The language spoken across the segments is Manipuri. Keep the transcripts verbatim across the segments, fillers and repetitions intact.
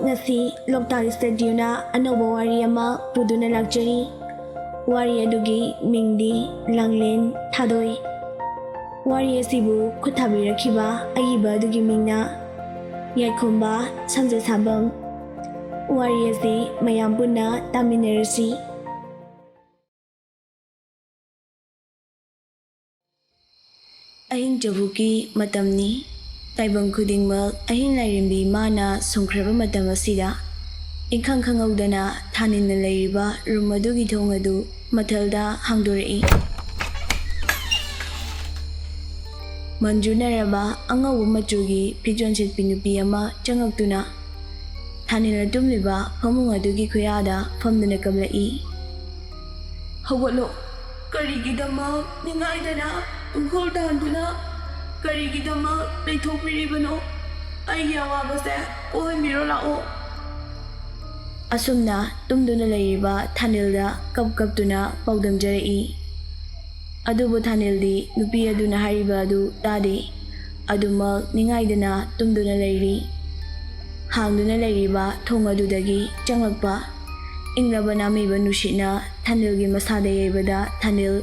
ꯉꯁꯤ ꯂꯣꯛꯇꯥꯛ ꯁ꯭ꯇꯨꯗꯤꯑꯣꯅ ꯑꯅꯧꯕ ꯋꯥꯔꯤ ꯑꯃ ꯄꯨꯗꯨꯅ ꯂꯥꯛꯆꯔꯤ꯫ ꯋꯥꯔꯤ ꯑꯗꯨꯒꯤ ꯃꯤꯡꯗꯤ ꯂꯥꯡꯂꯦꯟ ꯊꯥꯗꯣꯏ꯫ ꯋꯥꯔꯤ ꯑꯁꯤꯕꯨ ꯈꯨꯠ ꯊꯥꯕꯤꯔꯛꯈꯤꯕ ꯑꯏꯕ ꯑꯗꯨꯒꯤ ꯃꯤꯡꯅ ꯌꯥꯏꯈꯣꯝꯕ ꯁꯝꯖꯁꯥꯕꯝ꯫ ꯋꯥꯔꯤ ꯑꯁꯤ ꯃꯌꯥꯝ ꯄꯨꯟꯅ ꯇꯥꯃꯤꯟꯅꯔꯁꯤ꯫ ꯑꯍꯤꯡ ꯆꯕꯨꯛꯀꯤ ꯃꯇꯝꯅꯤ꯫ ꯇꯥꯏꯕꯪ ꯈꯨꯗꯤꯡꯃꯛ ꯑꯍꯤꯡ ꯂꯥꯏꯔꯦꯝꯕꯤ ꯃꯥꯅ ꯁꯨꯝꯈ꯭ꯔꯕ ꯃꯇꯝ ꯑꯁꯤꯗ, ꯏꯈꯪ ꯈꯪꯍꯧꯗꯅ ꯊꯥꯅꯤꯜꯅ ꯂꯩꯔꯤꯕ ꯔꯨꯝ ꯑꯗꯨꯒꯤ ꯊꯣꯡ ꯑꯗꯨ ꯃꯊꯜꯗ ꯍꯥꯡꯗꯣꯔꯛꯏ꯫ ꯃꯟꯖꯨꯅꯔꯕ ꯑꯉꯧꯕ ꯃꯆꯨꯒꯤ ꯐꯤꯖꯣꯜ ꯁꯦꯠꯄꯤ ꯅꯨꯄꯤ ꯑꯃ ꯆꯪꯉꯛꯇꯨꯅ ꯊꯥꯅꯤꯜꯅ ꯇꯨꯝꯂꯤꯕ ꯐꯃꯨꯡ ꯑꯗꯨꯒꯤ ꯈꯨꯌꯥꯗ ꯐꯝꯗꯨꯅ ꯀꯞꯂꯛꯏ꯫ "ꯍꯧꯒꯠꯂꯣ꯫ ꯀꯔꯤꯒꯤꯗꯃꯛ ꯅꯤꯡꯉꯥꯏꯗꯅ ꯇꯨꯝꯈꯣꯜ ꯇꯥꯟꯗꯨꯅ ꯀꯔꯤꯒꯤꯗꯃꯛ ꯂꯩꯊꯣꯛꯄꯤꯔꯤꯕꯅꯣ? ꯑꯩꯒꯤ ꯑꯋꯥꯕꯁꯦ ꯀꯣꯛꯍꯟꯕꯤꯔꯣ ꯂꯥꯛꯑꯣ"꯫ ꯑꯁꯨꯝꯅ ꯇꯨꯝꯗꯨꯅ ꯂꯩꯔꯤꯕ ꯊꯥꯅꯤꯜꯗ ꯀꯞ ꯀꯞꯇꯨꯅ ꯄꯥꯎꯗꯝꯖꯔꯛꯏ꯫ ꯑꯗꯨꯕꯨ ꯊꯥꯅꯤꯜꯗꯤ ꯅꯨꯄꯤ ꯑꯗꯨꯅ ꯍꯥꯏꯔꯤꯕ ꯑꯗꯨ ꯇꯥꯗꯦ꯫ ꯑꯗꯨꯃꯛ ꯅꯤꯡꯉꯥꯏꯗꯅ ꯇꯨꯝꯗꯨꯅ ꯂꯩꯔꯤ꯫ ꯍꯥꯡꯗꯨꯅ ꯂꯩꯔꯤꯕ ꯊꯣꯡ ꯑꯗꯨꯗꯒꯤ ꯆꯪꯂꯛꯄ ꯏꯪꯂꯕ ꯅꯥꯃꯤꯕ ꯅꯨꯡꯁꯤꯠꯅ ꯊꯥꯅꯤꯜꯒꯤ ꯃꯁꯥꯗ ꯌꯩꯕꯗ ꯊꯥꯅꯤꯜ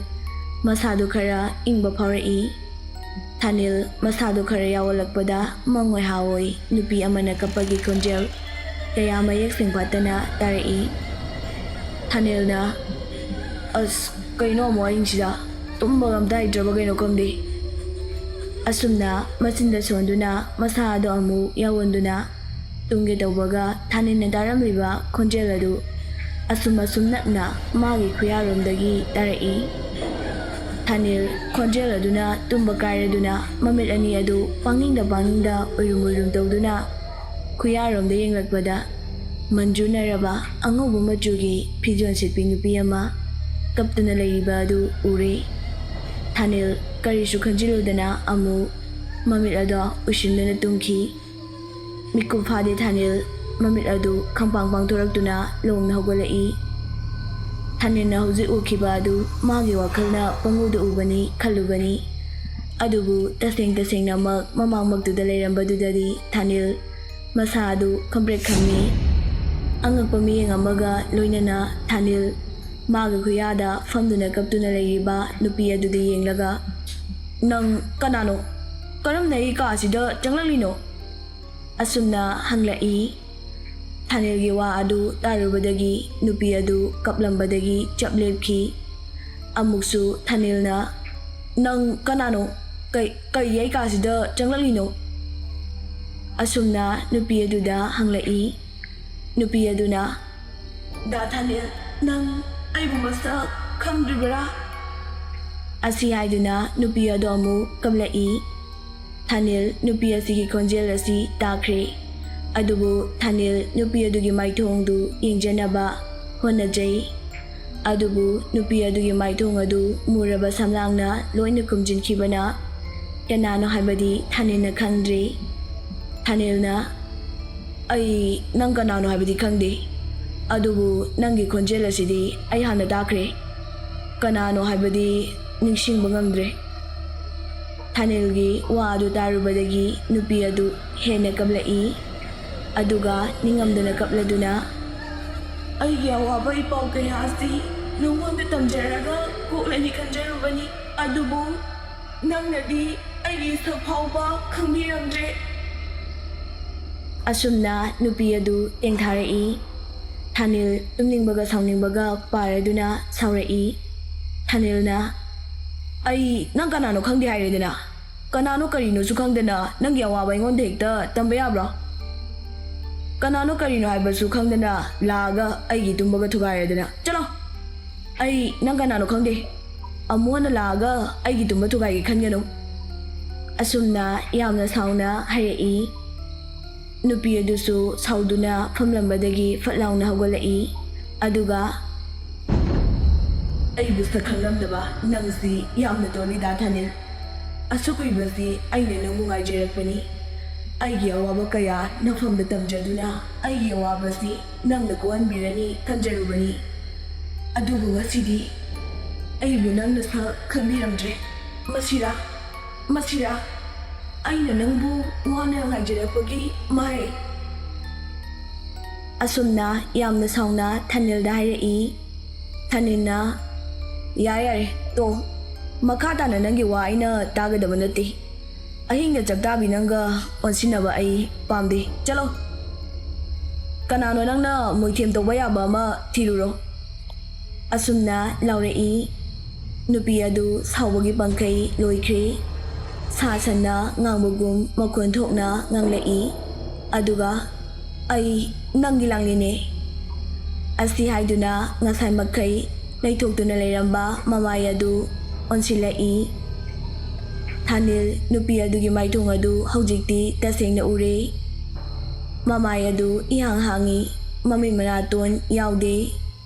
ꯃꯁꯥꯗꯨ ꯈꯔ ꯏꯪꯕ ꯐꯥꯎꯔꯛꯏ꯫ ꯊꯥꯅꯤꯜ ꯃꯁꯥꯗꯨ ꯈꯔ ꯌꯥꯎꯍꯜꯂꯛꯄꯗ ꯃꯪꯑꯣꯏ ꯍꯥꯑꯣꯏ ꯅꯨꯄꯤ ꯑꯃꯅ ꯀꯞꯄꯒꯤ ꯈꯣꯟꯖꯦꯜ ꯀꯌꯥ ꯃꯌꯦꯛ ꯁꯦꯡꯐꯥꯠꯇꯅ ꯇꯥꯔꯛꯏ꯫ ꯊꯥꯅꯤꯜꯅ, "ꯑꯁ, ꯀꯩꯅꯣ ꯑꯃꯨꯛ ꯑꯍꯤꯡꯁꯤꯗ? ꯇꯨꯝꯕꯒ ꯑꯝꯇ ꯍꯩꯇ꯭ꯔꯕ ꯀꯩꯅꯣ ꯈꯪꯗꯦ"꯫ ꯑꯁꯨꯝꯅ ꯃꯆꯤꯟꯗ ꯁꯣꯟꯗꯨꯅ ꯃꯁꯥ ꯑꯗꯨ ꯑꯃꯨꯛ ꯌꯥꯎꯍꯟꯗꯨꯅ ꯇꯨꯝꯒꯦ ꯇꯧꯕꯒ, ꯊꯥꯅꯤꯜꯅ ꯇꯥꯔꯝꯂꯤꯕ ꯈꯣꯟꯖꯦꯜ ꯑꯗꯨ ꯑꯁꯨꯝ ꯑꯁꯨꯝ ꯅꯛꯅ ꯃꯥꯒꯤ ꯈꯨꯌꯥꯔꯣꯝꯗꯒꯤ ꯇꯥꯔꯛꯏ꯫ ꯊꯥꯅꯤꯜ ꯈꯣꯟꯖꯦꯜ ꯑꯗꯨꯅ ꯇꯨꯝꯕ ꯀꯥꯏꯔꯗꯨꯅ ꯃꯃꯤꯠ ꯑꯅꯤ ꯑꯗꯨ ꯄꯥꯡꯅꯤꯡꯗ ꯄꯥꯡꯅꯤꯡꯗ ꯎꯏꯔꯨꯝ ꯎꯏꯔꯨꯝ ꯇꯧꯗꯨꯅ ꯈꯨꯌꯥꯔꯣꯝꯗ ꯌꯦꯡꯂꯛꯄꯗ, ꯃꯟꯖꯨꯅꯔꯕ ꯑꯉꯧꯕ ꯃꯆꯨꯒꯤ ꯐꯤꯖꯣꯜ ꯁꯦꯠꯄꯤ ꯅꯨꯄꯤ ꯑꯃ ꯀꯞꯇꯨꯅ ꯂꯩꯔꯤꯕ ꯑꯗꯨ ꯎꯔꯦ꯫ ꯊꯥꯅꯤꯜ ꯀꯔꯤꯁꯨ ꯈꯟꯖꯤꯜꯂꯨꯗꯅ ꯑꯃꯨꯛ ꯃꯃꯤꯠ ꯑꯗꯣ ꯎꯏꯁꯤꯟꯗꯨꯅ ꯇꯨꯝꯈꯤ꯫ ꯃꯤꯀꯨꯞ ꯐꯥꯗꯦ ꯊꯥꯅꯤꯜ ꯃꯃꯤꯠ ꯑꯗꯨ ꯈꯪꯄꯥꯡ ꯄꯥꯡꯊꯣꯔꯛꯇꯨꯅ ꯂꯣꯡꯅ ꯍꯧꯒꯠꯂꯛꯏ꯫ ꯊꯥꯅꯤꯜꯅ ꯍꯧꯖꯤꯛ ꯎꯈꯤꯕ ꯑꯗꯨ ꯃꯥꯒꯤ ꯋꯥꯈꯜꯅ ꯄꯪꯎꯗ ꯎꯕꯅꯤ ꯈꯜꯂꯨꯕꯅꯤ꯫ ꯑꯗꯨꯕꯨ ꯇꯁꯦꯡ ꯇꯁꯦꯡꯅꯃꯛ ꯃꯃꯥꯡꯃꯛꯇꯨꯗ ꯂꯩꯔꯝꯕꯗꯨꯗꯗꯤ ꯊꯥꯅꯤꯜ ꯃꯁꯥ ꯑꯗꯨ ꯈꯝꯄ꯭ꯔꯦꯛ ꯈꯝꯃꯤ꯫ ꯑꯉꯛꯄ ꯃꯤꯠꯌꯦꯡ ꯑꯃꯒ ꯂꯣꯏꯅꯅ ꯊꯥꯅꯤꯜ ꯃꯥꯒꯤ ꯈꯨꯌꯥꯗ ꯐꯝꯗꯨꯅ ꯀꯞꯇꯨꯅ ꯂꯩꯔꯤꯕ ꯅꯨꯄꯤ ꯑꯗꯨꯗ ꯌꯦꯡꯂꯒ, "ꯅꯪ ꯀꯅꯥꯅꯣ? ꯀꯔꯝꯅ ꯑꯩ ꯀꯥꯁꯤꯗ ꯆꯪꯂꯛꯂꯤꯅꯣ?" ꯑꯁꯨꯝꯅ ꯍꯪꯂꯛꯏ꯫ ꯊꯥꯅꯤꯜꯒꯤ ꯋꯥ ꯑꯗꯨ ꯇꯥꯔꯨꯕꯗꯒꯤ ꯅꯨꯄꯤ ꯑꯗꯨ ꯀꯞꯂꯝꯕꯗꯒꯤ ꯆꯞ ꯂꯦꯞꯈꯤ꯫ ꯑꯃꯨꯛꯁꯨ ꯊꯥꯅꯤꯜꯅ, "ꯅꯪ ꯀꯅꯥꯅꯣ? ꯀꯩ, ꯀꯩꯒꯤ ꯑꯩ ꯀꯥꯁꯤꯗ ꯆꯪꯂꯛꯂꯤꯅꯣ?" ꯑꯁꯨꯝꯅ ꯅꯨꯄꯤ ꯑꯗꯨꯗ ꯍꯪꯂꯛꯏ꯫ ꯅꯨꯄꯤ ꯑꯗꯨꯅ, "ꯗꯥ ꯊꯥꯅꯤꯜ, ꯅꯪ ꯑꯩꯕꯨ ꯃꯁꯛ ꯈꯪꯗ꯭ꯔꯤꯕꯔꯥ?" ꯑꯁꯤ ꯍꯥꯏꯗꯨꯅ ꯅꯨꯄꯤ ꯑꯗꯨ ꯑꯃꯨꯛ ꯀꯞꯂꯛꯏ꯫ ꯊꯥꯅꯤꯜ ꯅꯨꯄꯤ ꯑꯁꯤꯒꯤ ꯈꯣꯟꯖꯦꯜ ꯑꯁꯤ ꯇꯥꯈ꯭ꯔꯦ꯫ ꯑꯗꯨꯕꯨ ꯊꯥꯅꯤꯜ ꯅꯨꯄꯤ ꯑꯗꯨꯒꯤ ꯃꯥꯏꯊꯣꯡꯗꯨ ꯌꯦꯡꯖꯅꯕ ꯍꯣꯠꯅꯖꯩ꯫ ꯑꯗꯨꯕꯨ ꯅꯨꯄꯤ ꯑꯗꯨꯒꯤ ꯃꯥꯏꯊꯣꯡ ꯑꯗꯨ ꯃꯨꯔꯕ ꯁꯝꯂꯥꯡꯅ ꯂꯣꯏꯅ ꯈꯨꯝꯖꯤꯟꯈꯤꯕꯅ ꯀꯅꯥꯅꯣ ꯍꯥꯏꯕꯗꯤ ꯊꯥꯅꯤꯜꯅ ꯈꯪꯗ꯭ꯔꯦ꯫ ꯊꯥꯅꯤꯜꯅ, "ꯑꯩ ꯅꯪ ꯀꯅꯥꯅꯣ ꯍꯥꯏꯕꯗꯤ ꯈꯪꯗꯦ, ꯑꯗꯨꯕꯨ ꯅꯪꯒꯤ ꯈꯣꯟꯖꯦꯜ ꯑꯁꯤꯗꯤ ꯑꯩ ꯍꯥꯟꯅ ꯇꯥꯈ꯭ꯔꯦ꯫ ꯀꯅꯥꯅꯣ ꯍꯥꯏꯕꯗꯤ ꯅꯤꯡꯁꯤꯡꯕ ꯉꯝꯗ꯭ꯔꯦ꯫" ꯊꯥꯅꯤꯜꯒꯤ ꯋꯥ ꯑꯗꯨ ꯇꯥꯔꯨꯕꯗꯒꯤ ꯅꯨꯄꯤ ꯑꯗꯨ ꯍꯦꯟꯅ ꯀꯞꯂꯛꯏ꯫ ꯑꯗꯨꯒ ꯅꯤꯡꯉꯝꯗꯅ ꯀꯞꯂꯗꯨꯅ, "ꯑꯩꯒꯤ ꯑꯋꯥꯕ ꯏꯄꯥꯎ ꯀꯌꯥ ꯑꯁꯤ ꯅꯉꯣꯟꯗ ꯇꯝꯖꯔꯒ ꯀꯣꯛꯂꯅꯤ ꯈꯟꯖꯔꯨꯕꯅꯤ, ꯑꯗꯨꯕꯨ ꯅꯪꯅꯗꯤ ꯑꯩꯒꯤ ꯁꯛ ꯐꯥꯎꯕ ꯈꯪꯕꯤꯔꯝꯗ꯭ꯔꯦ꯫" ꯑꯁꯨꯝꯅ ꯅꯨꯄꯤ ꯑꯗꯨ ꯇꯦꯡꯊꯥꯔꯛꯏ꯫ ꯊꯥꯅꯤꯜ ꯇꯨꯝꯅꯤꯡꯕꯒ ꯁꯥꯎꯅꯤꯡꯕꯒ ꯄꯥꯔꯗꯨꯅ ꯁꯥꯎꯔꯛꯏ꯫ ꯊꯥꯅꯤꯜꯅ, "ꯑꯩ ꯅꯪ ꯀꯅꯥꯅꯣ ꯈꯪꯗꯦ ꯍꯥꯏꯔꯦꯗꯅ꯫ ꯀꯅꯥꯅꯣ ꯀꯔꯤꯅꯣꯁꯨ ꯈꯪꯗꯅ ꯅꯪꯒꯤ ꯑꯋꯥꯕ ꯑꯩꯉꯣꯟꯗ ꯍꯦꯛꯇ ꯇꯝꯕ ꯌꯥꯕ꯭ꯔꯣ? ꯀꯅꯥꯅꯣ ꯀꯔꯤꯅꯣ ꯍꯥꯏꯕꯁꯨ ꯈꯪꯗꯅ ꯂꯥꯛꯑꯒ ꯑꯩꯒꯤ ꯇꯨꯝꯕꯒ ꯊꯨꯒꯥꯏꯔꯗꯅ꯫ ꯆꯠꯂꯣ! ꯑꯩ ꯅꯪ ꯀꯅꯥꯅꯣ ꯈꯪꯗꯦ꯫ ꯑꯃꯨꯛ ꯍꯟꯅ ꯂꯥꯛꯑꯒ ꯑꯩꯒꯤ ꯇꯨꯝꯕ ꯊꯨꯒꯥꯏꯒꯦ ꯈꯟꯒꯅꯨ꯫" ꯑꯁꯨꯝꯅ ꯌꯥꯝꯅ ꯁꯥꯎꯅ ꯍꯥꯏꯔꯛꯏ꯫ ꯅꯨꯄꯤ ꯑꯗꯨꯁꯨ ꯁꯥꯎꯗꯨꯅ ꯐꯝꯂꯝꯕꯗꯒꯤ ꯐꯠ ꯂꯥꯎꯅ ꯍꯧꯒꯠꯂꯛꯏ꯫ ꯑꯗꯨꯒ, "ꯑꯩꯕꯨ ꯁꯛ ꯈꯪꯂꯝꯗꯕ ꯅꯪꯁꯤ ꯌꯥꯝꯅ ꯇꯣꯜꯂꯤꯗ, ꯊꯥꯅꯤꯜ꯫ ꯑꯁꯨꯛ ꯀꯨꯏꯕꯁꯤ ꯑꯩꯅ ꯅꯪꯕꯨ ꯉꯥꯏꯖꯔꯛꯄꯅꯤ꯫ ꯑꯩꯒꯤ ꯑꯋꯥꯕ ꯀꯌꯥ ꯅꯐꯝꯗ ꯇꯝꯖꯗꯨꯅ ꯑꯩꯒꯤ ꯑꯋꯥꯕꯁꯤ ꯅꯪꯅ ꯀꯣꯛꯍꯟꯕꯤꯔꯅꯤ ꯈꯟꯖꯔꯨꯕꯅꯤ꯫ ꯑꯗꯨꯕꯨ ꯉꯁꯤꯗꯤ ꯑꯩꯕꯨ ꯅꯪꯅ ꯁꯛ ꯈꯪꯕꯤꯔꯝꯗ꯭ꯔꯦ꯫ ꯃꯁꯤꯔꯥ? ꯃꯁꯤꯔꯥ?" ꯑꯩꯅ ꯅꯪꯕꯨ ꯋꯥꯅ ꯉꯥꯏꯖꯔꯛꯄꯒꯤ ꯃꯍꯩ꯫ ꯑꯁꯨꯝꯅ ꯌꯥꯝꯅ ꯁꯥꯎꯅ ꯊꯥꯅꯤꯜꯗ ꯍꯥꯏꯔꯛꯏ꯫ ꯊꯥꯅꯤꯜꯅ, "ꯌꯥꯔꯦ ꯌꯥꯔꯦ, ꯇꯣ, ꯃꯈꯥ ꯇꯥꯅ ꯅꯪꯒꯤ ꯋꯥ ꯑꯩꯅ ꯇꯥꯒꯗꯕ ꯅꯠꯇꯦ꯫ ꯑꯍꯤꯡꯗ ꯆꯥꯛꯇꯥꯕꯤ ꯅꯪꯒ ꯑꯣꯟꯁꯤꯟꯅꯕ ꯑꯩ ꯄꯥꯝꯗꯦ꯫ ꯆꯠꯂꯣ꯫ ꯀꯅꯥꯅꯣ ꯅꯪꯅ ꯃꯣꯏꯊꯦꯝ ꯇꯧꯕ ꯌꯥꯕ ꯑꯃ ꯊꯤꯔꯨꯔꯣ"꯫ ꯑꯁꯨꯝꯅ ꯂꯥꯎꯔꯛꯏ꯫ ꯅꯨꯄꯤ ꯑꯗꯨ ꯁꯥꯎꯕꯒꯤ ꯄꯪꯈꯩ ꯂꯣꯏꯈ꯭ꯔꯦ꯫ ꯁꯥ ꯁꯟꯅ ꯉꯥꯡꯕꯒꯨꯝ ꯃꯈꯣꯟ ꯊꯣꯛꯅ ꯉꯥꯡꯂꯛꯏ꯫ ꯑꯗꯨꯒ, "ꯑꯩ ꯅꯪꯒꯤ ꯂꯥꯡꯂꯤꯅꯦ" ꯑꯁꯤ ꯍꯥꯏꯗꯨꯅ ꯉꯁꯥꯏ ꯃꯈꯩ ꯂꯩꯊꯣꯛꯇꯨꯅ ꯂꯩꯔꯝꯕ ꯃꯃꯥꯏ ꯑꯗꯨ ꯑꯣꯟꯁꯤꯜꯂꯛꯏ꯫ ꯊꯥꯅꯤꯜ ꯅꯨꯄꯤ ꯑꯗꯨꯒꯤ ꯃꯥꯏꯊꯣꯡ ꯑꯗꯨ ꯍꯧꯖꯤꯛꯇꯤ ꯇꯁꯦꯡꯅ ꯎꯔꯦ꯫ ꯃꯃꯥꯏ ꯑꯗꯨ ꯏꯍꯥꯡ ꯍꯥꯡꯉꯤ, ꯃꯃꯤꯠ ꯃꯅꯥꯇꯣꯟ ꯌꯥꯎꯗꯦ꯫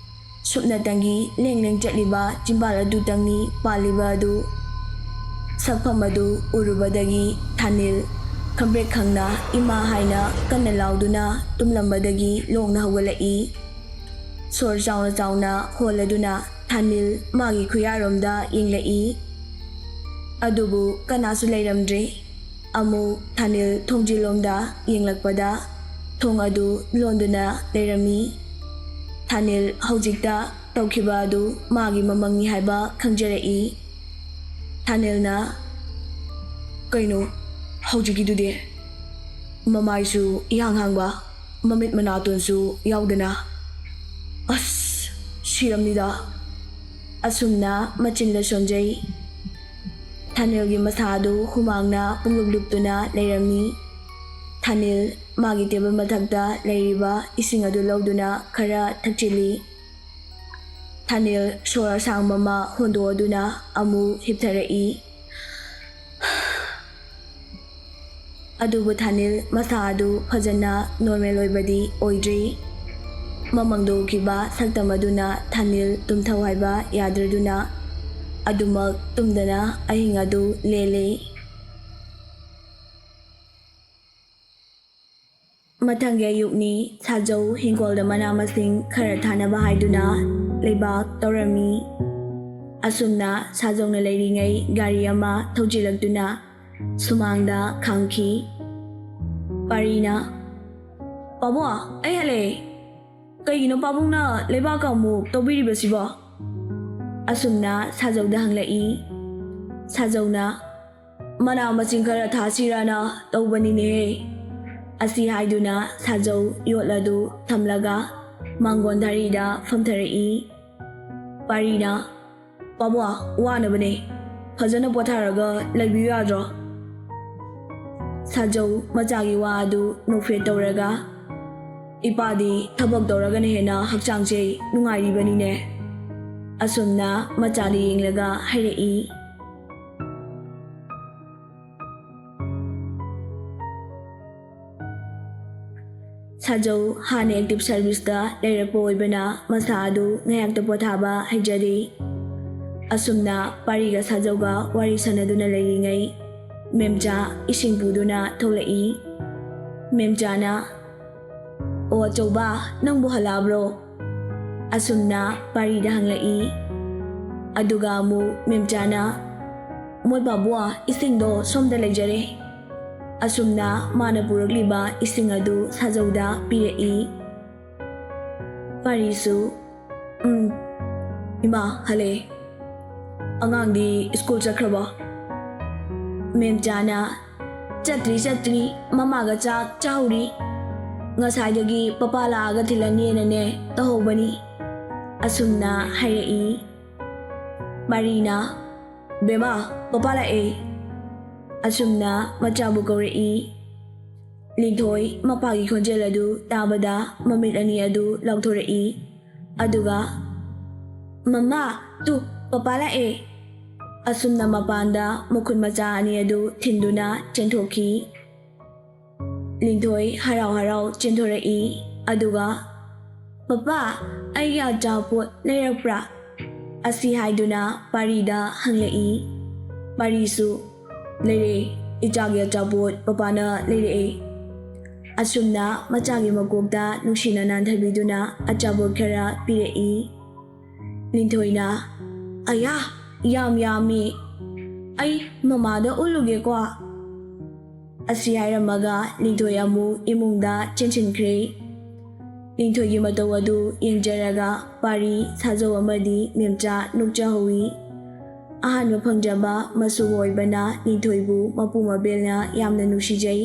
ꯁꯨꯞꯅꯇꯪꯒꯤ ꯂꯦꯡ ꯂꯦꯡ ꯆꯠꯂꯤꯕ ꯆꯤꯝꯕꯥꯜ ꯑꯗꯨꯇꯪꯅꯤ ꯄꯥꯜꯂꯤꯕ ꯑꯗꯨ꯫ ꯁꯛꯐꯝ ꯑꯗꯨ ꯎꯔꯨꯕꯗꯒꯤ ꯊꯥꯅꯤꯜ ꯈꯪꯄ꯭ꯔꯦꯛ ꯈꯪꯅ "ꯏꯃꯥ" ꯍꯥꯏꯅ ꯀꯟꯅ ꯂꯥꯎꯗꯨꯅ ꯇꯨꯝꯂꯝꯕꯗꯒꯤ ꯂꯣꯡꯅ ꯍꯧꯒꯠꯂꯛꯏ꯫ ꯁꯣꯔ ꯆꯥꯎꯅ ꯆꯥꯎꯅ ꯍꯣꯜꯂꯗꯨꯅ ꯊꯥꯅꯤꯜ ꯃꯥꯒꯤ ꯈꯨꯌꯥꯔꯣꯝꯗ ꯌꯦꯡꯂꯛꯏ꯫ ꯑꯗꯨꯕꯨ ꯀꯅꯥꯁꯨ ꯂꯩꯔꯝꯗ꯭ꯔꯦ꯫ ꯑꯃꯨꯛ ꯊꯥꯅꯤꯜ ꯊꯣꯡꯖꯤꯜꯂꯣꯝꯗ ꯌꯦꯡꯂꯛꯄꯗ ꯊꯣꯡ ꯑꯗꯨ ꯂꯣꯟꯗꯨꯅ ꯂꯩꯔꯝꯃꯤ꯫ ꯊꯥꯅꯤꯜ ꯍꯧꯖꯤꯛꯇ ꯇꯧꯈꯤꯕ ꯑꯗꯨ ꯃꯥꯒꯤ ꯃꯃꯪꯅꯤ ꯍꯥꯏꯕ ꯈꯪꯖꯔꯛꯏ꯫ ꯊꯥꯅꯤꯜꯅ, "ꯀꯩꯅꯣ ꯍꯧꯖꯤꯛꯀꯤꯗꯨꯗꯤ? ꯃꯃꯥꯏꯁꯨ ꯏꯍꯥꯡ ꯍꯥꯡꯕ, ꯃꯃꯤꯠ ꯃꯅꯥꯇꯣꯟꯁꯨ ꯌꯥꯎꯗꯅ꯫ ꯑꯁ, ꯁꯤꯔꯝꯅꯤꯗ"꯫ ꯑꯁꯨꯝꯅ ꯃꯆꯤꯟꯗ ꯁꯣꯟꯖꯩ꯫ ꯊꯥꯅꯤꯜꯒꯤ ꯃꯁꯥ ꯑꯗꯨ ꯍꯨꯃꯥꯡꯅ ꯄꯨꯡꯂꯨꯞ ꯂꯨꯞꯇꯨꯅ ꯂꯩꯔꯝꯃꯤ꯫ ꯊꯥꯅꯤꯜ ꯃꯥꯒꯤ ꯇꯦꯕꯜ ꯃꯊꯛꯇ ꯂꯩꯔꯤꯕ ꯏꯁꯤꯡ ꯑꯗꯨ ꯂꯧꯗꯨꯅ ꯈꯔ ꯊꯛꯆꯤꯜꯂꯤ꯫ ꯊꯥꯅꯤꯜ ꯁꯣꯔ ꯑꯁꯥꯡꯕ ꯑꯃ ꯍꯣꯟꯗꯣꯛꯑꯗꯨꯅ ꯑꯃꯨꯛ ꯍꯤꯞꯊꯔꯛꯏ꯫ ꯑꯗꯨꯕꯨ ꯊꯥꯅꯤꯜ ꯃꯁꯥ ꯑꯗꯨ ꯐꯖꯅ ꯅꯣꯔꯃꯦꯜ ꯑꯣꯏꯕꯗꯤ ꯑꯣꯏꯗ꯭ꯔꯤ꯫ ꯃꯃꯪꯗ ꯎꯈꯤꯕ ꯁꯛꯇꯝ ꯑꯗꯨꯅ ꯊꯥꯅꯤꯜ ꯇꯨꯝꯊꯧ ꯍꯥꯏꯕ ꯌꯥꯗ꯭ꯔꯗꯨꯅ ꯑꯗꯨꯃꯛ ꯇꯨꯝꯗꯅ ꯑꯍꯤꯡ ꯑꯗꯨ ꯂꯦꯜꯂꯤ꯫ ꯃꯊꯪꯒꯤ ꯑꯌꯨꯛꯅꯤ꯫ ꯁꯥꯖꯧ ꯍꯤꯡꯒꯣꯜꯗ ꯃꯅꯥ ꯃꯁꯤꯡ ꯈꯔ ꯊꯥꯅꯕ ꯍꯥꯏꯗꯨꯅ ꯂꯩꯕꯥꯛ ꯇꯧꯔꯝꯃꯤ꯫ ꯑꯁꯨꯝꯅ ꯁꯥꯖꯧꯅ ꯂꯩꯔꯤꯉꯩ ꯒꯥꯔꯤ ꯑꯃ ꯊꯧꯖꯤꯜꯂꯛꯇꯨꯅ ꯁꯨꯃꯥꯡꯗ ꯈꯥꯝꯈꯤ꯫ ꯄꯥꯔꯤꯅ, "ꯄꯥꯕꯨꯡ, ꯑꯩ ꯍꯜꯂꯛꯑꯦ꯫ ꯀꯩꯒꯤꯅꯣ ꯄꯥꯕꯨꯡꯅ ꯂꯩꯕꯥꯛꯀ ꯑꯃꯨꯛ ꯇꯧꯕꯤꯔꯤꯕꯁꯤꯕꯣ?" ꯑꯁꯨꯝꯅ ꯁꯥꯖꯧꯗ ꯍꯪꯂꯛꯏ꯫ ꯁꯥꯖꯧꯅ, "ꯃꯅꯥ ꯃꯁꯤꯡ ꯈꯔ ꯊꯥꯁꯤꯔꯥꯅ ꯇꯧꯕꯅꯤꯅꯦꯍꯦ"꯫ ꯑꯁꯤ ꯍꯥꯏꯗꯨꯅ ꯁꯥꯖꯧ ꯌꯣꯠ ꯑꯗꯨ ꯊꯝꯂꯒ ꯃꯥꯡꯒꯣꯟ ꯙꯥꯔꯤꯗ ꯐꯝꯊꯔꯛꯏ꯫ ꯄꯥꯔꯤꯅ, "ꯄꯥꯕꯨꯡ, ꯋꯥꯅꯕꯅꯦ, ꯐꯖꯅ ꯄꯣꯊꯥꯔꯒ ꯂꯩꯕꯤꯌꯨ ꯌꯥꯗ꯭ꯔꯣ?" ꯁꯥꯖꯧ ꯃꯆꯥꯒꯤ ꯋꯥ ꯑꯗꯨ ꯅꯣꯛꯐꯦꯠ ꯇꯧꯔꯒ, "ꯏꯄꯥꯗꯤ ꯊꯕꯛ ꯇꯧꯔꯒꯅ ꯍꯦꯟꯅ ꯍꯛꯆꯥꯡꯁꯦ ꯅꯨꯡꯉꯥꯏꯔꯤꯕꯅꯤꯅꯦ"꯫ ꯑꯁꯨꯝꯅ ꯃꯆꯥꯗ ꯌꯦꯡꯂꯒ ꯍꯥꯏꯔꯛꯏ꯫ ꯁꯥꯖꯧ ꯍꯥꯟꯅ ꯑꯦꯛꯇꯤꯚ ꯁꯥꯔꯚꯤꯁꯇ ꯂꯩꯔꯛꯄ ꯑꯣꯏꯕꯅ ꯃꯁꯥ ꯑꯗꯨ ꯉꯥꯏꯍꯥꯛꯇ ꯄꯣꯊꯥꯕ ꯍꯩꯖꯗꯦ꯫ ꯑꯁꯨꯝꯅ ꯄꯥꯔꯤꯒ ꯁꯥꯖꯧꯒ ꯋꯥꯔꯤ ꯁꯥꯟꯅꯗꯨꯅ ꯂꯩꯔꯤꯉꯩ, ꯃꯦꯝꯆꯥ ꯏꯁꯤꯡ ꯄꯨꯗꯨꯅ ꯊꯣꯛꯂꯛꯏ꯫ ꯃꯦꯝꯆꯥꯅ, "ꯑꯣ ꯑꯆꯧꯕ, ꯅꯪꯕꯨ ꯍꯜꯂꯛꯑꯕ꯭ꯔꯣ?" ꯑꯁꯨꯝꯅ ꯄꯥꯔꯤꯗ ꯍꯪꯂꯛꯏ꯫ ꯑꯗꯨꯒ ꯑꯃꯨꯛ ꯃꯦꯝꯆꯥꯅ, "ꯃꯣꯏ ꯄꯥꯕꯨꯡ, ꯏꯁꯤꯡꯗꯣ ꯁꯣꯝꯗ ꯂꯩꯖꯔꯦ"꯫ ꯑꯁꯨꯝꯅ ꯃꯥꯅ ꯄꯨꯔꯛꯂꯤꯕ ꯏꯁꯤꯡ ꯑꯗꯨ ꯁꯥꯖꯧꯗ ꯄꯤꯔꯛꯏ꯫ ꯄꯥꯔꯤꯁꯨ, "ꯎꯝ, ꯏꯃꯥ, ꯍꯜꯂꯛꯑꯦ꯫ ꯑꯉꯥꯡꯗꯤ ꯁ꯭ꯀꯨꯜ ꯆꯠꯈ꯭ꯔꯕꯣ?" ꯃꯦꯝꯆꯥꯅ, "ꯆꯠꯇ꯭ꯔꯤ, ꯆꯠꯇ꯭ꯔꯤ, ꯃꯃꯥꯒ ꯆꯥꯛ ꯆꯥꯍꯧꯔꯤ꯫ ꯉꯁꯥꯏꯗꯒꯤ ꯄꯄꯥ ꯂꯥꯛꯑꯒ ꯊꯤꯜꯂꯅꯤꯅꯅꯦ ꯇꯧꯍꯧꯕꯅꯤ"꯫ ꯑꯁꯨꯝꯅ ꯍꯥꯏꯔꯛꯏ꯫ ꯄꯥꯔꯤꯅ, "ꯕꯦꯝꯃ, ꯄꯄꯥ ꯂꯥꯛꯑꯦ"꯫ ꯑꯁꯨꯝꯅ ꯃꯆꯥꯕꯨ ꯀꯧꯔꯛꯏ꯫ ꯂꯤꯟꯊꯣꯏ ꯃꯄꯥꯒꯤ ꯈꯣꯟꯖꯦꯜ ꯑꯗꯨ ꯇꯥꯕꯗ ꯃꯃꯤꯠ ꯑꯅꯤ ꯑꯗꯨ ꯂꯥꯎꯊꯣꯔꯛꯏ꯫ ꯑꯗꯨꯒ, "ꯃꯃꯥ, ꯇꯨ, ꯄꯄꯥ ꯂꯥꯛꯑꯦ"꯫ ꯑꯁꯨꯝꯅ ꯃꯄꯥꯟꯗ ꯃꯈꯨꯠ ꯃꯆꯥ ꯑꯅꯤ ꯑꯗꯨ ꯊꯤꯟꯗꯨꯅ ꯆꯦꯟꯊꯣꯛꯈꯤ꯫ ꯂꯤꯟꯊꯣꯏ ꯍꯔꯥꯎ ꯍꯔꯥꯎ ꯆꯦꯟꯊꯣꯔꯛꯏ꯫ ꯑꯗꯨꯒ, "ꯄꯄꯥ, ꯑꯩꯒꯤ ꯑꯆꯥꯄꯣꯠ ꯂꯩꯔꯛꯄ꯭ꯔꯥ?" ꯑꯁꯤ ꯍꯥꯏꯗꯨꯅ ꯄꯥꯔꯤꯗ ꯍꯪꯂꯛꯏ꯫ ꯄꯥꯔꯤꯁꯨ, "ꯂꯩꯔꯦ, ꯏꯆꯥꯒꯤ ꯑꯆꯥꯄꯣꯠ ꯄꯄꯥꯅ ꯂꯩꯔꯛꯑꯦ"꯫ ꯑꯁꯨꯝꯅ ꯃꯆꯥꯒꯤ ꯃꯀꯣꯛꯇ ꯅꯨꯡꯁꯤꯅ ꯅꯥꯟꯊꯕꯤꯗꯨꯅ ꯑꯆꯥꯄꯣꯠ ꯈꯔ ꯄꯤꯔꯛꯏ꯫ ꯂꯤꯟꯊꯣꯏꯅ, "ꯑꯌꯥ, ꯌꯥꯝ ꯌꯥꯝꯃꯤ"꯫ ꯑꯩ ꯃꯃꯥꯗ ꯎꯠꯂꯨꯒꯦꯀꯣ꯫ ꯑꯁꯤ ꯍꯥꯏꯔꯝꯃꯒ ꯂꯤꯟꯊꯣꯏ ꯑꯃꯨꯛ ꯏꯃꯨꯡꯗ ꯆꯦꯟꯁꯤꯟꯈ꯭ꯔꯦ꯫ ꯂꯤꯟꯊꯣꯏꯒꯤ ꯃꯇꯧ ꯑꯗꯨ ꯌꯦꯡꯖꯔꯒ ꯄꯥꯔꯤ, ꯁꯥꯖꯧ ꯑꯃꯗꯤ ꯃꯦꯝꯆꯥ ꯅꯣꯛꯆꯍꯧꯏ꯫ ꯑꯍꯥꯟꯕ ꯐꯪꯖꯕ ꯃꯁꯨ ꯑꯣꯏꯕꯅ ꯂꯤꯟꯊꯣꯏꯕꯨ ꯃꯄꯨ ꯃꯕꯦꯜꯅ ꯌꯥꯝꯅ ꯅꯨꯡꯁꯤꯖꯩ꯫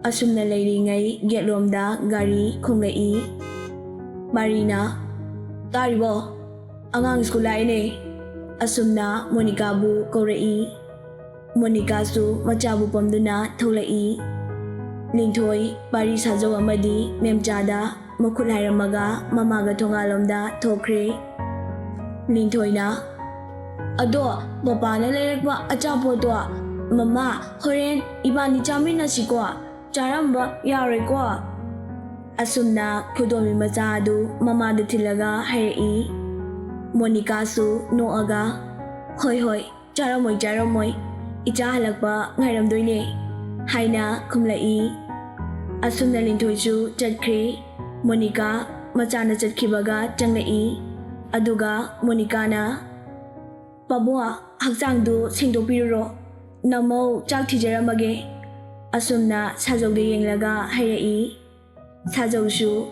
ꯑꯁꯨꯝꯅ ꯂꯩꯔꯤꯉꯩ ꯒꯦꯠꯂꯣꯝꯗ ꯒꯥꯔꯤ ꯈꯣꯡꯂꯛꯏ꯫ ꯄꯥꯔꯤꯅ, "ꯇꯥꯔꯤꯕꯣ? ꯑꯉꯥꯡ ꯁ꯭ꯀꯨꯜ ꯂꯥꯛꯏꯅꯦ!" ꯑꯁꯨꯝꯅ ꯃꯣꯅꯤꯀꯥꯕꯨ ꯀꯧꯔꯛꯏ꯫ ꯃꯣꯅꯤꯀꯥꯁꯨ ꯃꯆꯥꯕꯨ ꯄꯝꯗꯨꯅ ꯊꯣꯛꯂꯛꯏ꯫ ꯂꯤꯟꯊꯣꯏ, ꯄꯥꯔꯤ, ꯁꯥꯖꯧ ꯑꯃꯗꯤ ꯃꯦꯝꯆꯥꯗ ꯃꯈꯨꯠ ꯍꯥꯏꯔꯝꯃꯒ ꯃꯃꯥꯒ ꯊꯣꯡꯒꯥꯜꯂꯣꯝꯗ ꯊꯣꯛꯈ꯭ꯔꯦ꯫ ꯂꯤꯟꯊꯣꯏꯅ, "ꯑꯗꯣ ꯄꯄꯥꯅ ꯂꯩꯔꯛꯄ ꯑꯆꯥꯄꯣꯠꯇꯣ ꯃꯃꯥ ꯍꯣꯔꯦꯟ ꯏꯕꯥꯅꯤ ꯆꯥꯃꯤꯟꯅꯁꯤꯀꯣ, ꯆꯥꯔꯝꯕ ꯌꯥꯔꯣꯏꯀꯣ?" ꯑꯁꯨꯝꯅ ꯈꯨꯗꯣꯝꯕꯤ ꯃꯆꯥ ꯑꯗꯨ ꯃꯃꯥꯗ ꯊꯤꯜꯂꯒ ꯍꯥꯏꯔꯛꯏ꯫ ꯃꯣꯅꯤꯀꯥꯁꯨ ꯅꯣꯛꯑꯒ, "ꯍꯣꯏ ꯍꯣꯏ, ꯆꯥꯔꯝꯃꯣꯏ ꯆꯥꯔꯝꯃꯣꯏ, ꯏꯆꯥ ꯍꯜꯂꯛꯄ ꯉꯥꯏꯔꯝꯗꯣꯏꯅꯦ" ꯍꯥꯏꯅ ꯈꯨꯝꯂꯛꯏ꯫ ꯑꯁꯨꯝꯅ ꯂꯤꯟꯊꯣꯏꯁꯨ ꯆꯠꯈ꯭ꯔꯦ꯫ ꯃꯣꯅꯤꯀꯥ ꯃꯆꯥꯅ ꯆꯠꯈꯤꯕꯒ ꯆꯪꯂꯛꯏ꯫ ꯑꯗꯨꯒ ꯃꯣꯅꯤꯀꯥꯅ, "ꯄꯥꯕꯨꯡ, ꯍꯛꯆꯥꯡꯗꯨ ꯁꯦꯡꯗꯣꯛꯄꯤꯔꯨꯔꯣ, ꯅꯃꯧ ꯆꯥꯛ ꯊꯤꯖꯔꯝꯃꯒꯦ" ꯑꯁꯨꯝꯅ ꯁꯥꯖꯧꯗ ꯌꯦꯡꯂꯒ ꯍꯥꯏꯔꯛꯏ꯫ ꯁꯥꯖꯧꯁꯨ,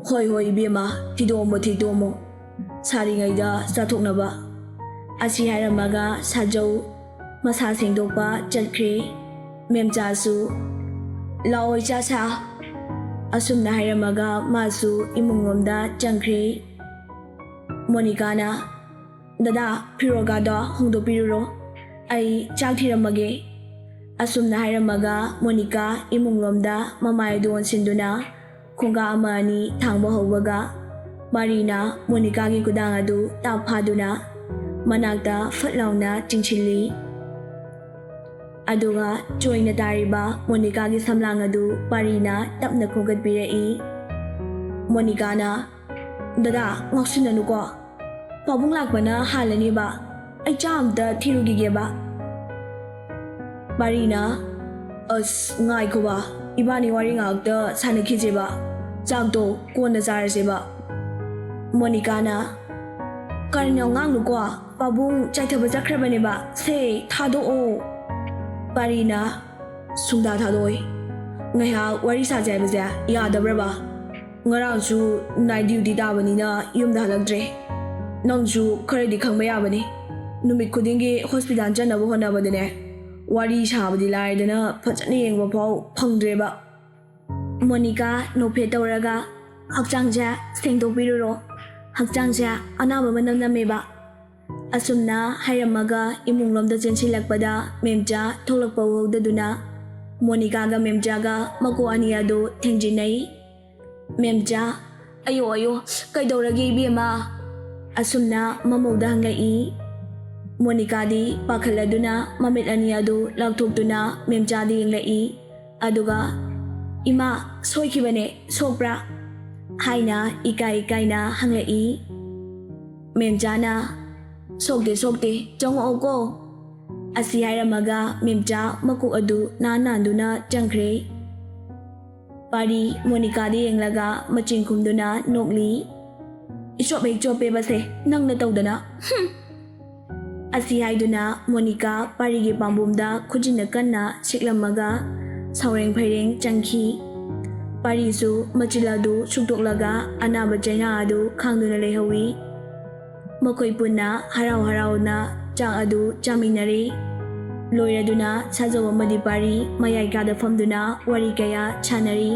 "ꯍꯣꯏ ꯍꯣꯏ ꯏꯕꯦꯝꯃ, ꯊꯤꯗꯣꯛꯑꯝꯃꯣ ꯊꯤꯗꯣꯛꯑꯝꯃꯣ, ꯁꯥꯔꯤꯉꯩꯗ ꯆꯥꯊꯣꯛꯅꯕ" ꯑꯁꯤ ꯍꯥꯏꯔꯝꯃꯒ ꯁꯥꯖꯧ ꯃꯁꯥ ꯁꯦꯡꯗꯣꯛꯄ ꯆꯠꯈ꯭ꯔꯦ꯫ ꯃꯦꯝꯆꯥꯁꯨ, "ꯂꯥꯛꯑꯣ ꯏꯆꯥ ꯁꯥ" ꯑꯁꯨꯝꯅ ꯍꯥꯏꯔꯝꯃꯒ ꯃꯥꯁꯨ ꯏꯃꯨꯡꯂꯣꯝꯗ ꯆꯪꯈ꯭ꯔꯦ꯫ ꯃꯣꯅꯤꯀꯥꯅ, "ꯗꯗꯥ, ꯐꯤꯔꯣꯜꯒꯗꯣ ꯍꯣꯡꯗꯣꯛꯄꯤꯔꯨꯔꯣ, ꯑꯩ ꯆꯥꯛ ꯊꯤꯔꯝꯃꯒꯦ" ꯑꯁꯨꯝꯅ ꯍꯥꯏꯔꯝꯃꯒ ꯃꯣꯅꯤꯀꯥ ꯏꯃꯨꯡꯂꯣꯝꯗ ꯃꯃꯥꯏ ꯑꯗꯨ ꯑꯣꯟꯁꯤꯟꯗꯨꯅ ꯈꯣꯡꯒꯥ ꯑꯃ ꯑꯅꯤ ꯊꯥꯡꯕ ꯍꯧꯕꯒ ꯄꯥꯔꯤꯅ ꯃꯣꯅꯤꯀꯥꯒꯤ ꯈꯨꯗꯥꯡ ꯑꯗꯨ ꯇꯥꯞ ꯐꯥꯗꯨꯅ ꯃꯅꯥꯛꯇ ꯐꯠ ꯂꯥꯎꯅ ꯆꯤꯡꯁꯤꯜꯂꯤ꯫ ꯑꯗꯨꯒ ꯆꯣꯏꯅ ꯇꯥꯔꯤꯕ ꯃꯣꯅꯤꯀꯥꯒꯤ ꯁꯝꯂꯥꯡ ꯑꯗꯨ ꯄꯥꯔꯤꯅ ꯇꯞꯅ ꯈꯣꯝꯒꯠꯄꯤꯔꯛꯏ꯫ ꯃꯣꯅꯤꯀꯥꯅ, "ꯗꯗꯥ, ꯉꯥꯎꯁꯤꯟꯅꯅꯨꯀꯣ, ꯄꯥꯕꯨꯡ ꯂꯥꯛꯄꯅ ꯍꯥꯜꯂꯅꯦꯕ, ꯑꯩ ꯆꯥ ꯑꯝꯇ ꯊꯤꯔꯨꯈꯤꯒꯦꯕ" ꯄꯥꯔꯤꯅ, "ꯑꯁ, ꯉꯥꯏꯈꯣꯕ, ꯏꯕꯥꯅꯤ ꯋꯥꯔꯤ ꯉꯥꯏꯍꯥꯛꯇ ꯁꯥꯟꯅꯈꯤꯁꯦꯕ, ꯆꯥꯛꯇꯣ ꯀꯣꯟꯅ ꯆꯥꯔꯁꯦꯕ" ꯃꯣꯅꯤꯀꯥꯅ, "ꯀꯔꯟ ꯌꯥꯝ ꯉꯥꯡꯅꯨꯀꯣ, ꯄꯥꯕꯨꯡ ꯆꯥꯏꯊꯕ ꯆꯠꯈ꯭ꯔꯕꯅꯦꯕ꯫ ꯁꯦ, ꯊꯥꯗꯣꯛꯑꯣ꯫ ꯄꯥꯔꯤꯅ, "ꯁꯨꯡꯊꯥ ꯊꯥꯗꯣꯛꯑꯣꯏ꯫ ꯉꯥꯏꯍꯥꯛ ꯋꯥꯔꯤ ꯁꯥꯁꯦ ꯍꯥꯏꯕꯁꯦ ꯌꯥꯗꯕ꯭ꯔꯕ? ꯉꯔꯥꯡꯁꯨ ꯅꯥꯏꯠ ꯗ꯭ꯌꯨꯇꯤ ꯇꯥꯕꯅꯤꯅ ꯌꯨꯝꯗ ꯍꯜꯂꯛꯇ꯭ꯔꯦ꯫ ꯅꯪꯁꯨ ꯈꯔꯗꯤ ꯈꯪꯕ ꯌꯥꯕꯅꯤ꯫ ꯅꯨꯃꯤꯠ ꯈꯨꯗꯤꯡꯒꯤ ꯍꯣꯁꯄꯤꯇꯥꯜ ꯆꯠꯅꯕ ꯍꯣꯠꯅꯕꯗꯅꯦ, ꯋꯥꯔꯤ ꯁꯥꯕꯗꯤ ꯂꯥꯏꯔꯗꯅ ꯐꯖꯅ ꯌꯦꯡꯕ ꯐꯥꯎ ꯐꯪꯗ꯭ꯔꯦꯕ꯫" ꯃꯣꯅꯤꯀꯥ ꯅꯣꯛꯐꯦꯠ ꯇꯧꯔꯒ, "ꯍꯛꯆꯥꯡꯁꯦ ꯁꯦꯡꯗꯣꯛꯄꯤꯔꯨꯔꯣ꯫ ꯍꯛꯆꯥꯡꯁꯦ ꯑꯅꯥꯕ ꯃꯅꯝ ꯅꯝꯃꯦꯕ꯫" ꯑꯁꯨꯝꯅ ꯍꯥꯏꯔꯝꯃꯒ ꯏꯃꯨꯡꯂꯣꯝꯗ ꯆꯦꯟꯁꯤꯜꯂꯛꯄꯗ ꯃꯦꯝꯆꯥ ꯊꯣꯛꯂꯛꯄ ꯎꯍꯧꯗꯗꯨꯅ ꯃꯣꯅꯤꯀꯥꯒ ꯃꯦꯝꯆꯥꯒ ꯃꯀꯣꯛ ꯑꯅꯤ ꯑꯗꯨ ꯊꯦꯡꯖꯤꯟꯅꯩ꯫ ꯃꯦꯝꯆꯥ, "ꯑꯌꯣ, ꯑꯌꯣ, ꯀꯩꯗꯧꯔꯒꯦ ꯏꯕꯦꯝꯃ?" ꯑꯁꯨꯝꯅ ꯃꯃꯧꯗ ꯍꯪꯂꯛꯏ꯫ ꯃꯣꯅꯤꯀꯥꯗꯤ ꯄꯥꯈꯠꯂꯗꯨꯅ ꯃꯃꯤꯠ ꯑꯅꯤ ꯑꯗꯨ ꯂꯥꯎꯊꯣꯛꯇꯨꯅ ꯃꯦꯝꯆꯥꯗ ꯌꯦꯡꯂꯛꯏ꯫ ꯑꯗꯨꯒ, "ꯏꯃꯥ, ꯁꯣꯏꯈꯤꯕꯅꯦ, ꯁꯣꯛꯄ꯭ꯔꯥ?" ꯍꯥꯏꯅ ꯏꯀꯥꯏ ꯏꯀꯥꯏꯅ ꯍꯪꯂꯛꯏ꯫ ꯃꯦꯝꯆꯥꯅ, "ꯁꯣꯛꯇꯦ, ꯁꯣꯛꯇꯦ, ꯆꯪꯉꯛꯑꯣꯀꯣ꯫" ꯑꯁꯤ ꯍꯥꯏꯔꯝꯃꯒ ꯃꯦꯝꯆꯥ ꯃꯀꯣꯛ ꯑꯗꯨ ꯅꯥꯟ ꯅꯥꯟꯗꯨꯅ ꯆꯪꯈ꯭ꯔꯦ꯫ ꯄꯥꯔꯤ ꯃꯣꯅꯤꯀꯥꯗ ꯌꯦꯡꯂꯒ ꯃꯆꯤꯟ ꯈꯨꯝꯗꯨꯅ ꯅꯣꯛꯂꯤ꯫ "ꯏꯆꯣꯞ ꯍꯦꯛ ꯆꯣꯞꯄꯦꯕꯁꯦ, ꯅꯪꯅ ꯇꯧꯗꯅ꯫ ꯍꯨꯝ!" ꯑꯁꯤ ꯍꯥꯏꯗꯨꯅ ꯃꯣꯅꯤꯀꯥ ꯄꯥꯔꯤꯒꯤ ꯄꯥꯝꯕꯣꯝꯗ ꯈꯨꯖꯤꯟꯅ ꯀꯟꯅ ꯁꯤꯛꯂꯝꯃꯒ ꯁꯥꯎꯔꯦꯡ ꯐꯩꯔꯦꯡ ꯆꯪꯈꯤ꯫ ꯄꯥꯔꯤꯁꯨ ꯃꯆꯤꯜ ꯑꯗꯨ ꯁꯨꯛꯇꯣꯛꯂꯒ ꯑꯅꯥꯕ ꯆꯩꯅꯥ ꯑꯗꯨ ꯈꯥꯡꯗꯨꯅ ꯂꯩꯍꯧꯏ꯫ ꯃꯈꯣꯏ ꯄꯨꯟꯅ ꯍꯔꯥꯎ ꯍꯔꯥꯎꯅ ꯆꯥꯛ ꯑꯗꯨ ꯆꯥꯃꯤꯟꯅꯔꯤ꯫ ꯂꯣꯏꯔꯗꯨꯅ ꯁꯥꯖꯧ ꯑꯃꯗꯤ ꯄꯥꯔꯤ ꯃꯌꯥꯏ ꯀꯥꯗ ꯐꯝꯗꯨꯅ ꯋꯥꯔꯤ ꯀꯌꯥ ꯁꯥꯟꯅꯔꯤ꯫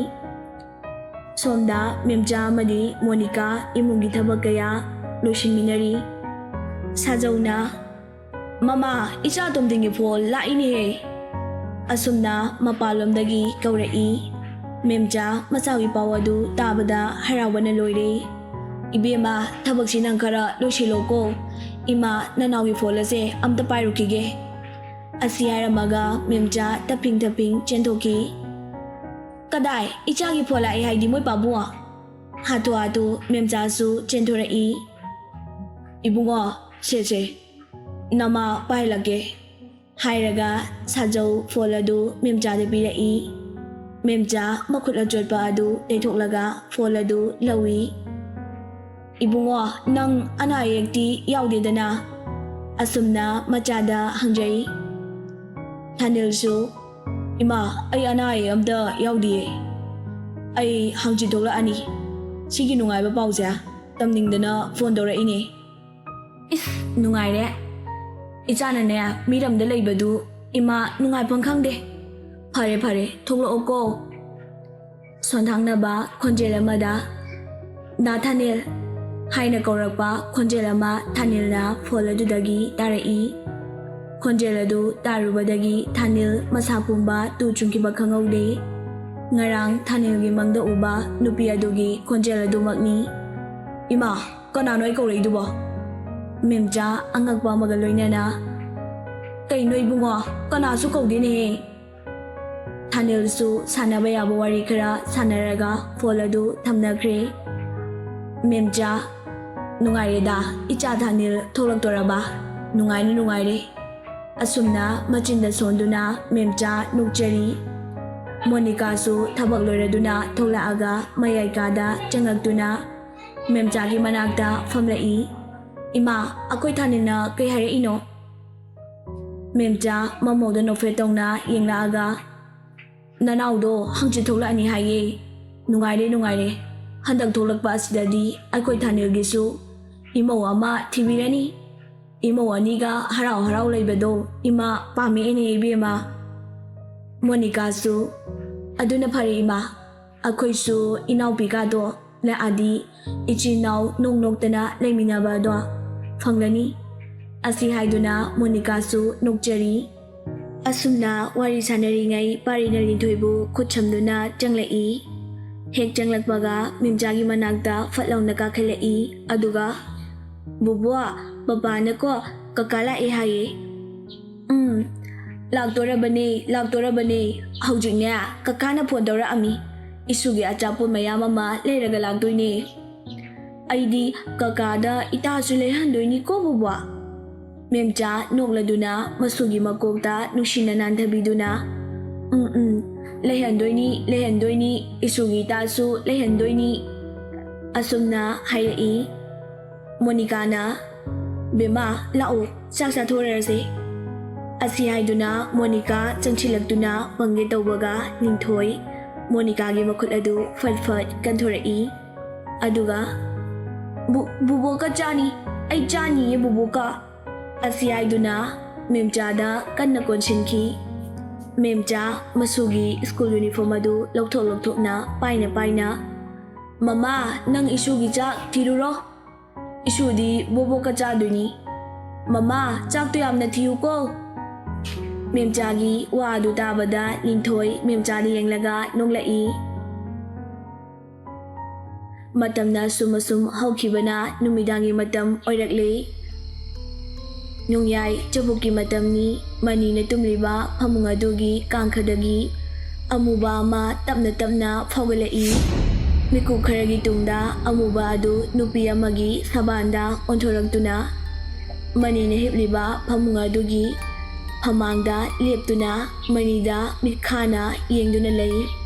ꯁꯣꯝꯗ ꯃꯦꯝꯆꯥ ꯑꯃꯗꯤ ꯃꯣꯅꯤꯀꯥ ꯏꯃꯨꯡꯒꯤ ꯊꯕꯛ ꯀꯌꯥ ꯂꯣꯏꯁꯤꯟꯃꯤꯟꯅꯔꯤ꯫ ꯁꯥꯖꯧꯅ, "ꯃꯃꯥ, ꯏꯆꯥ ꯇꯣꯝꯊꯤꯟꯒꯤ ꯐꯣꯟ ꯂꯥꯛꯏꯅꯦꯍꯦ!" ꯑꯁꯨꯝꯅ ꯃꯄꯥꯟꯂꯣꯝꯗꯒꯤ ꯀꯧꯔꯛꯏ꯫ ꯃꯦꯝꯆꯥ ꯃꯆꯥꯒꯤ ꯄꯥꯎ ꯑꯗꯨ ꯇꯥꯕꯗ ꯍꯔꯥꯎꯕꯅ ꯂꯣꯏꯔꯦ꯫ "ꯏꯕꯦꯝꯃ, ꯊꯕꯛꯁꯤ ꯅꯪ ꯈꯔ ꯂꯣꯏꯁꯤꯜꯂꯣꯀꯣ꯫ ꯏꯃꯥ, ꯅꯅꯥꯎꯒꯤ ꯐꯣꯟ ꯑꯁꯦ ꯑꯝꯇ ꯄꯥꯏꯔꯨꯈꯤꯒꯦ꯫" ꯑꯁꯤ ꯍꯥꯏꯔꯝꯃꯒ ꯃꯦꯝꯆꯥ ꯇꯞꯐꯤꯡ ꯇꯞꯐꯤꯡ ꯆꯦꯟꯊꯣꯛꯈꯤ꯫ "ꯀꯗꯥꯏ? ꯏꯆꯥꯒꯤ ꯐꯣꯟ ꯂꯥꯛꯑꯦ ꯍꯥꯏꯗꯤ ꯃꯣꯏ ꯄꯥꯕꯨꯡ?" ꯍꯥꯊꯨ ꯍꯥꯊꯨ ꯃꯦꯝꯆꯥꯁꯨ ꯆꯦꯟꯊꯣꯔꯛꯏ꯫ "ꯏꯕꯨꯡꯉꯣ, ꯁꯦ ꯁꯦ, ꯅꯃꯥ ꯄꯥꯏꯍꯜꯂꯛꯀꯦ꯫" ꯍꯥꯏꯔꯒ ꯁꯥꯖꯧ ꯐꯣꯟ ꯑꯗꯨ ꯃꯦꯝꯆꯥꯗ ꯄꯤꯔꯛꯏ꯫ ꯃꯦꯝꯆꯥ ꯃꯈꯨꯠ ꯑꯆꯣꯠꯄ ꯑꯗꯨ ꯇꯩꯊꯣꯛꯂꯒ ꯐꯣꯟ ꯑꯗꯨ ꯂꯧꯏ꯫ "ꯏꯕꯨꯡꯉꯣ, ꯅꯪ ꯑꯅꯥ ꯑꯌꯦꯛꯇꯤ ꯌꯥꯎꯗꯦꯗꯅ?" ꯑꯁꯨꯝꯅ ꯃꯆꯥꯗ ꯍꯪꯖꯩ꯫ ꯊꯥꯅꯤꯜꯁꯨ, "ꯏꯃꯥ, ꯑꯩ ꯑꯅꯥ ꯑꯌꯦꯛ ꯑꯝꯇ ꯌꯥꯎꯗꯤꯌꯦ꯫ ꯑꯩ ꯍꯪꯆꯤꯠ ꯊꯣꯛꯂꯛꯑꯅꯤ꯫ ꯁꯤꯒꯤ ꯅꯨꯡꯉꯥꯏꯕ ꯄꯥꯎꯁꯦ ꯇꯝꯅꯤꯡꯗꯅ ꯐꯣꯟ ꯇꯧꯔꯛꯏꯅꯦ꯫" "ꯏꯁ, ꯅꯨꯡꯉꯥꯏꯔꯦ꯫ ꯏꯆꯥꯅꯅꯦ ꯃꯤꯔꯝꯗ ꯂꯩꯕꯗꯨ ꯏꯃꯥ ꯅꯨꯡꯉꯥꯏꯐꯝ ꯈꯪꯗꯦ꯫ ꯐꯔꯦ, ꯐꯔꯦ, ꯊꯣꯛꯂꯛꯑꯣꯀꯣ꯫" ꯁꯣꯟꯊꯥꯡꯅꯕ ꯈꯣꯟꯖꯦꯜ ꯑꯃꯗ, "ꯗꯥ ꯊꯥꯅꯤꯜ" ꯍꯥꯏꯅ ꯀꯧꯔꯛꯄ ꯈꯣꯟꯖꯦꯜ ꯑꯃ ꯊꯥꯅꯤꯜꯅ ꯐꯣꯟ ꯑꯗꯨꯗꯒꯤ ꯇꯥꯔꯛꯏ꯫ ꯈꯣꯟꯖꯦꯜ ꯑꯗꯨ ꯇꯥꯔꯨꯕꯗꯒꯤ ꯊꯥꯅꯤꯜ ꯃꯁꯥ ꯄꯨꯝꯕ ꯇꯨ ꯆꯨꯡꯈꯤꯕ ꯈꯪꯍꯧꯗꯦ꯫ ꯉꯔꯥꯡ ꯊꯥꯅꯤꯜꯒꯤ ꯃꯪꯗ ꯎꯕ ꯅꯨꯄꯤ ꯑꯗꯨꯒꯤ ꯈꯣꯟꯖꯦꯜ ꯑꯗꯨꯃꯛꯅꯤ꯫ "ꯏꯃꯥ, ꯀꯅꯥꯅꯣ ꯑꯩ ꯀꯧꯔꯛꯏꯗꯨꯕꯣ?" ꯃꯦꯝꯆꯥ ꯑꯉꯛꯄ ꯑꯃꯒ ꯂꯣꯏꯅꯅ, "ꯀꯩꯅꯣ ꯏꯕꯨꯡꯉꯣ, ꯀꯅꯥꯁꯨ ꯀꯧꯗꯦꯅꯦꯍꯦ꯫" ꯊꯥꯅꯤꯜꯁꯨ ꯁꯥꯟꯅꯕ ꯌꯥꯕ ꯋꯥꯔꯤ ꯈꯔ ꯁꯥꯟꯅꯔꯒ ꯐꯣꯟ ꯑꯗꯨ ꯊꯝꯅꯈ꯭ꯔꯦ꯫ ꯃꯦꯝꯆꯥ, "ꯅꯨꯡꯉꯥꯏꯔꯦꯗ, ꯏꯆꯥ ꯊꯥꯅꯤꯜ ꯊꯣꯛꯂꯛꯇꯣꯔꯕ꯫ ꯅꯨꯡꯉꯥꯏꯔꯦ, ꯅꯨꯡꯉꯥꯏꯔꯦ꯫" ꯑꯁꯨꯝꯅ ꯃꯆꯤꯟꯗ ꯁꯣꯟꯗꯨꯅ ꯃꯦꯝꯆꯥ ꯅꯣꯛꯆꯔꯤ꯫ ꯃꯣꯅꯤꯀꯥꯁꯨ ꯊꯕꯛ ꯂꯣꯏꯔꯗꯨꯅ ꯊꯣꯛꯂꯛꯑꯒ ꯃꯌꯥꯏ ꯀꯥꯗ ꯆꯪꯉꯛꯇꯨꯅ ꯃꯦꯝꯆꯥꯒꯤ ꯃꯅꯥꯛꯇ ꯐꯝꯂꯛꯏ꯫ "ꯏꯃꯥ, ꯑꯩꯈꯣꯏ ꯊꯥꯅꯤꯜꯅ ꯀꯩ ꯍꯥꯏꯔꯛꯏꯅꯣ?" ꯃꯦꯝꯆꯥ ꯃꯃꯧꯗ ꯅꯣꯛꯐꯦꯠ ꯇꯧꯅ ꯌꯦꯡꯂꯛꯑꯒ, "ꯅꯅꯥꯎꯗꯣ ꯍꯪꯆꯤꯠ ꯊꯣꯛꯂꯛꯑꯅꯤ ꯍꯥꯏꯌꯦ꯫ ꯅꯨꯡꯉꯥꯏꯔꯦ, ꯅꯨꯡꯉꯥꯏꯔꯦ꯫ ꯍꯟꯗꯛ ꯊꯣꯛꯂꯛꯄ ꯑꯁꯤꯗꯗꯤ ꯑꯩꯈꯣꯏ ꯊꯥꯅꯤꯜꯒꯤꯁꯨ ꯏꯃꯧ ꯑꯃ ꯊꯤꯕꯤꯔꯅꯤ꯫ ꯏꯃꯧ ꯑꯅꯤꯒ ꯍꯔꯥꯎ ꯍꯔꯥꯎ ꯂꯩꯕꯗꯣ ꯏꯃꯥ ꯄꯥꯝꯃꯛꯑꯦꯅꯦ ꯏꯕꯦꯝꯃ꯫" ꯃꯣꯅꯤꯀꯥꯁꯨ, "ꯑꯗꯨꯅ ꯐꯔꯦ ꯏꯃꯥ꯫ ꯑꯩꯈꯣꯏꯁꯨ ꯏꯅꯥꯎꯄꯤꯒꯗꯣ ꯂꯥꯛꯑꯗꯤ ꯏꯆꯤꯟ ꯏꯅꯥꯎ ꯅꯣꯛ ꯅꯣꯛꯇꯅ ꯂꯩꯃꯤꯟꯅꯕꯗꯣ ꯐꯪꯂꯅꯤ꯫" ꯑꯁꯤ ꯍꯥꯏꯗꯨꯅ ꯃꯣꯅꯤꯀꯥꯁꯨ ꯅꯣꯛꯆꯔꯤ꯫ ꯑꯁꯨꯝꯅ ꯋꯥꯔꯤ ꯁꯥꯟꯅꯔꯤꯉꯩ ꯄꯥꯔꯤꯅ ꯂꯤꯟꯊꯣꯏꯕꯨ ꯈꯨꯠ ꯁꯝꯗꯨꯅ ꯆꯪꯂꯛꯏ꯫ ꯍꯦꯛ ꯆꯪꯂꯛꯄꯒ ꯃꯦꯝꯆꯥꯒꯤ ꯃꯅꯥꯛꯇ ꯐꯠ ꯂꯥꯎꯅ ꯀꯥꯈꯠꯂꯛꯏ꯫ ꯑꯗꯨꯒ, "ꯕꯣꯕꯣ, ꯕꯕꯥꯅꯀꯣ ꯀꯀꯥ ꯂꯥꯛꯑꯦ ꯍꯥꯏꯌꯦ꯫" "ꯎꯝ, ꯂꯥꯛꯇꯣꯔꯕꯅꯦ, ꯂꯥꯛꯇꯣꯔꯕꯅꯦ꯫ ꯍꯧꯖꯤꯛꯅꯦ ꯀꯀꯥꯅ ꯐꯣꯟ ꯇꯧꯔꯛꯑꯝꯃꯤ꯫ ꯏꯁꯨꯒꯤ ꯑꯆꯥꯄꯣꯠ ꯃꯌꯥꯝ ꯑꯃ ꯂꯩꯔꯒ ꯂꯥꯛꯇꯣꯏꯅꯦ꯫" "ꯑꯩꯗꯤ ꯀꯀꯥꯗ ꯏꯇꯥꯁꯨ ꯂꯩꯍꯟꯗꯣꯏꯅꯤꯀꯣ ꯕꯣꯕꯣ꯫" ꯃꯦꯝꯆꯥ ꯅꯣꯛꯂꯗꯨꯅ ꯃꯁꯨꯒꯤ ꯃꯀꯣꯛꯇ ꯅꯨꯡꯁꯤꯅ ꯅꯥꯟꯊꯕꯤꯗꯨꯅ, "ꯎꯝ, ꯎꯝ, ꯂꯩꯍꯟꯗꯣꯏꯅꯤ, ꯂꯩꯍꯟꯗꯣꯏꯅꯤ, ꯏꯁꯨꯒꯤ ꯏꯇꯥꯁꯨ ꯂꯩꯍꯟꯗꯣꯏꯅꯤ꯫" ꯑꯁꯨꯝꯅ ꯍꯥꯏꯔꯛꯏ꯫ ꯃꯣꯅꯤꯀꯥꯅ, "ꯕꯦꯝꯃ, ꯂꯥꯛꯑꯣ, "ꯆꯥꯛ ꯆꯥꯊꯣꯛꯂꯔꯁꯦ" ꯑꯁꯤ ꯍꯥꯏꯗꯨꯅ ꯃꯣꯅꯤꯀꯥ ꯆꯪꯁꯤꯜꯂꯛꯇꯨꯅ ꯐꯪꯒꯦ ꯇꯧꯕꯒ, ꯂꯤꯟꯊꯣꯏ ꯃꯣꯅꯤꯀꯥꯒꯤ ꯃꯈꯨꯠ ꯑꯗꯨ ꯐꯠ ꯐꯠ ꯀꯟꯊꯣꯔꯛꯏ꯫ ꯑꯗꯨꯒ, "ꯕꯨ-, ꯕꯨꯕꯣꯛꯀ ꯆꯥꯅꯤ, ꯑꯩ ꯆꯥꯅꯤꯌꯦ ꯕꯨꯕꯣꯛꯀ" ꯑꯁꯤ ꯍꯥꯏꯗꯨꯅ ꯃꯦꯝꯆꯥꯗ ꯀꯟꯅ ꯀꯣꯟꯁꯤꯟꯈꯤ꯫ ꯃꯦꯝꯆꯥ ꯃꯁꯨꯒꯤ ꯁ꯭ꯀꯨꯜ ꯌꯨꯅꯤꯐꯣꯔꯝ ꯑꯗꯨ ꯂꯧꯊꯣꯛ ꯂꯧꯊꯣꯛꯅ ꯄꯥꯏꯅ ꯄꯥꯏꯅ, "ꯃꯃꯥ, ꯅꯪ ꯏꯁꯨꯒꯤ ꯆꯥꯛ ꯊꯤꯔꯨꯔꯣ꯫ ꯏꯁꯨꯗꯤ ꯕꯣꯕꯣꯛꯀ ꯆꯥꯗꯣꯏꯅꯤ꯫ ꯃꯃꯥ, ꯆꯥꯛꯇꯣ ꯌꯥꯝꯅ ꯊꯤꯌꯨꯀꯣ"꯫ ꯃꯦꯝꯆꯥꯒꯤ ꯋꯥ ꯑꯗꯨ ꯇꯥꯕꯗ ꯂꯤꯟꯊꯣꯏ ꯃꯦꯝꯆꯥꯗ ꯌꯦꯡꯂꯒ ꯅꯣꯛꯂꯛꯏ꯫ ꯃꯇꯝꯅ ꯑꯁꯨꯝ ꯑꯁꯨꯝ ꯍꯧꯈꯤꯕꯅ ꯅꯨꯃꯤꯗꯥꯡꯒꯤ ꯃꯇꯝ ꯑꯣꯏꯔꯛꯂꯦ꯫ ꯅꯣꯡꯌꯥꯏ ꯆꯕꯨꯛꯀꯤ ꯃꯇꯝꯅꯤ꯫ ꯃꯅꯤꯅ ꯇꯨꯝꯂꯤꯕ ꯐꯃꯨꯡ ꯑꯗꯨꯒꯤ ꯀꯥꯡꯈꯗꯒꯤ ꯑꯃꯨꯕ ꯑꯃ ꯇꯞꯅ ꯇꯞꯅ ꯐꯥꯎꯒꯠꯂꯛꯏ꯫ ꯃꯤꯀꯨꯞ ꯈꯔꯒꯤ ꯇꯨꯡꯗ ꯑꯃꯨꯕ ꯑꯗꯨ ꯅꯨꯄꯤ ꯑꯃꯒꯤ ꯁꯕꯥꯟꯗ ꯑꯣꯟꯊꯣꯔꯛꯇꯨꯅ ꯃꯅꯤꯅ ꯍꯤꯞꯂꯤꯕ ꯐꯃꯨꯡ ꯑꯗꯨꯒꯤ ꯐꯃꯥꯡꯗ ꯂꯦꯞꯇꯨꯅ ꯃꯅꯤꯗ ꯃꯤꯠꯈꯥꯅ ꯌꯦꯡꯗꯨꯅ ꯂꯩ꯫